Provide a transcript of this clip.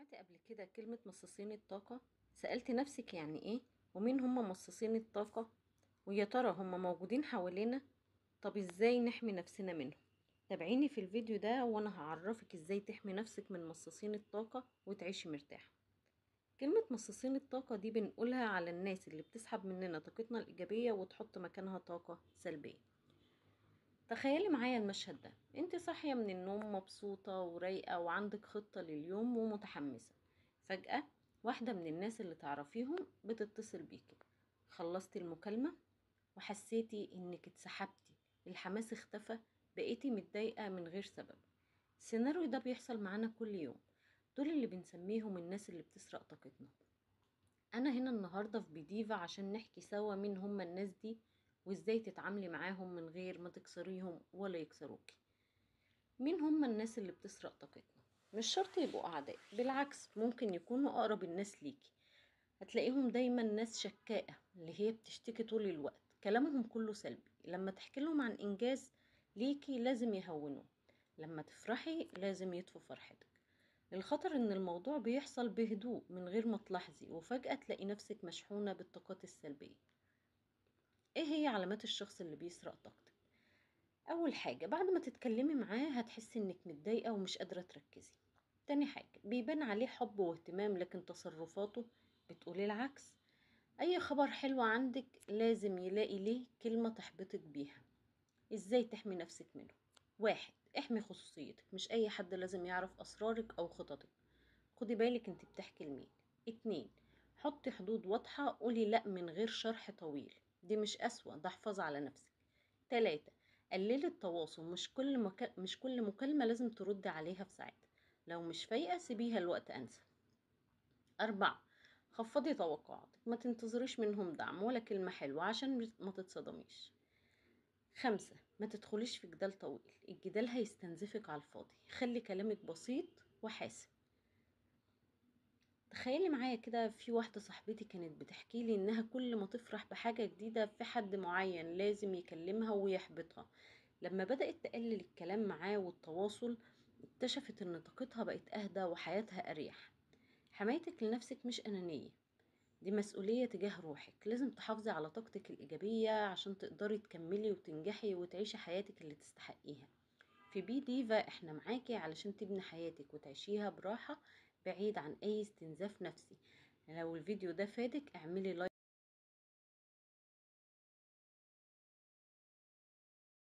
سمعتي قبل كده كلمة مصاصين الطاقة؟ سألتي نفسك يعني ايه؟ ومين هم مصاصين الطاقة؟ ويا ترى هم موجودين حوالينا؟ طب ازاي نحمي نفسنا منهم؟ تابعيني في الفيديو ده وانا هعرفك ازاي تحمي نفسك من مصاصين الطاقة وتعيشي مرتاحة. كلمة مصاصين الطاقة دي بنقولها على الناس اللي بتسحب مننا طاقتنا الإيجابية وتحط مكانها طاقة سلبية. تخيلي معايا المشهد ده، انت صاحية من النوم مبسوطة ورايقة وعندك خطة لليوم ومتحمسة، فجأة واحدة من الناس اللي تعرفيهم بتتصل بيكي. خلصتي المكالمة وحسيتي انك اتسحبتي، الحماس اختفى، بقيتي متضايقة من غير سبب. السيناريو ده بيحصل معانا كل يوم، دول اللي بنسميهم الناس اللي بتسرق طاقتنا. انا هنا النهاردة في بديفا عشان نحكي سوا مين هم الناس دي وازاي تتعاملي معاهم من غير ما تكسريهم ولا يكسروكي. مين هم الناس اللي بتسرق طاقتنا؟ مش شرط يبقوا اعداء، بالعكس ممكن يكونوا اقرب الناس ليكي. هتلاقيهم دايما ناس شكاءة اللي هي بتشتكي طول الوقت، كلامهم كله سلبي. لما تحكي لهم عن انجاز ليكي لازم يهونوه، لما تفرحي لازم يطفوا فرحتك. الخطر ان الموضوع بيحصل بهدوء من غير ما تلاحظي، وفجأة تلاقي نفسك مشحونة بالطاقات السلبية. ايه هي علامات الشخص اللي بيسرق طاقتك؟ اول حاجة، بعد ما تتكلمي معاه هتحسي انك متضايقة ومش قادرة تركزي. تاني حاجة، بيبان عليه حب واهتمام لكن تصرفاته بتقولي العكس. اي خبر حلو عندك لازم يلاقي ليه كلمة تحبطك بيها. ازاي تحمي نفسك منه؟ 1، احمي خصوصيتك، مش اي حد لازم يعرف اسرارك او خططك، خدي بالك انت بتحكي لمين. 2، حطي حدود واضحة، قولي لا من غير شرح طويل، دي مش قسوة، ده حفاظ على نفسك. 3، قللي التواصل، مش كل مكالمة لازم تردي عليها في ساعتها، لو مش فايقة سيبيها الوقت انسب. 4، خفضي توقعاتك، ما تنتظريش منهم دعم ولا كلمة حلوة عشان ما تتصدميش. 5، ما تدخليش في جدال طويل، الجدال هيستنزفك على الفاضي، خلي كلامك بسيط وحاسم. تخيلي معايا كده، في واحدة صاحبتي كانت بتحكي لي انها كل ما تفرح بحاجة جديدة في حد معين لازم يكلمها ويحبطها. لما بدأت تقلل الكلام معاه والتواصل اكتشفت ان طاقتها بقت اهدى وحياتها اريح. حمايتك لنفسك مش انانية، دي مسؤولية تجاه روحك، لازم تحافظي على طاقتك الإيجابية عشان تقدري تكملي وتنجحي وتعيشي حياتك اللي تستحقيها. في بي ديفا احنا معاكي علشان تبني حياتك وتعيشيها براحة بعيد عن أي استنزاف نفسي. لو الفيديو ده فادك اعملي like.